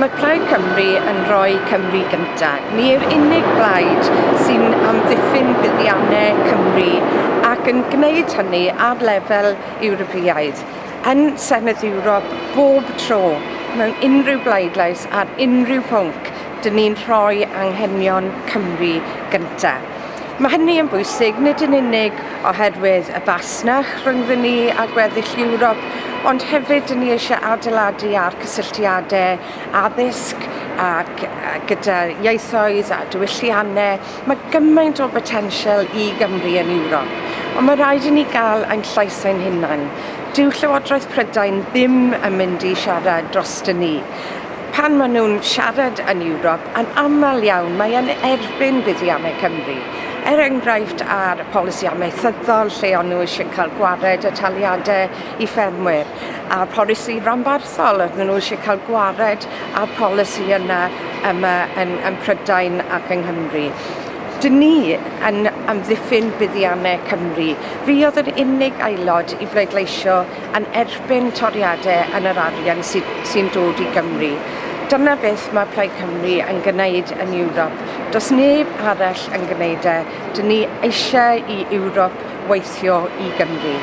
Mae Plaid Cymru yn rhoi Cymru gyntaf. Ni yw'r unig blaid sy'n amddiffyn buddiannau Cymru ac yn gwneud hynny ar lefel Ewropeaidd. Yn Senedd Ewrop bob tro, mewn unrhyw bleidlais ar unrhyw pwnc, dyn ni'n rhoi anghenion Cymru gyntaf. Mae hynny yn bwysig nid yn unig oherwydd y fasnach rhyngddyn ni a gweddill Ewrop, ond hefyd dyn ni eisiau adeiladu ar cysylltiadau addysg ac gyda ieithoedd a diwylliannau. Mae gymaint o botensial i Gymru yn Ewrop, ond mae rhaid i ni gael ein llais ein hunain. Dyw Llywodraeth Prydain ddim yn mynd i siarad drostyn ni. Pan maen nhw'n siarad yn Ewrop, yn aml iawn mae yn erbyn buddiannau Cymru. Er enghraifft ar polisi amaethyddol lle o'n nhw eisiau cael gwared y taliadau i ffermwyr, a'r polisi ranbarthol oedden nhw eisiau cael gwared a'r polisi yna yma yn, yn Prydain ac yng Nghymru. Dyn ni yn amddiffyn buddiannau Cymru. Fi oedd yr unig aelod i bleidleisio yn erbyn toriadau yn yr arian sy'n sy dod i Gymru. Dyna beth mae Plaid Cymru yn gwneud yn Ewrop. Does neb arall yn gwneud e. Dyn ni eisiau i Ewrop weithio i Gymru.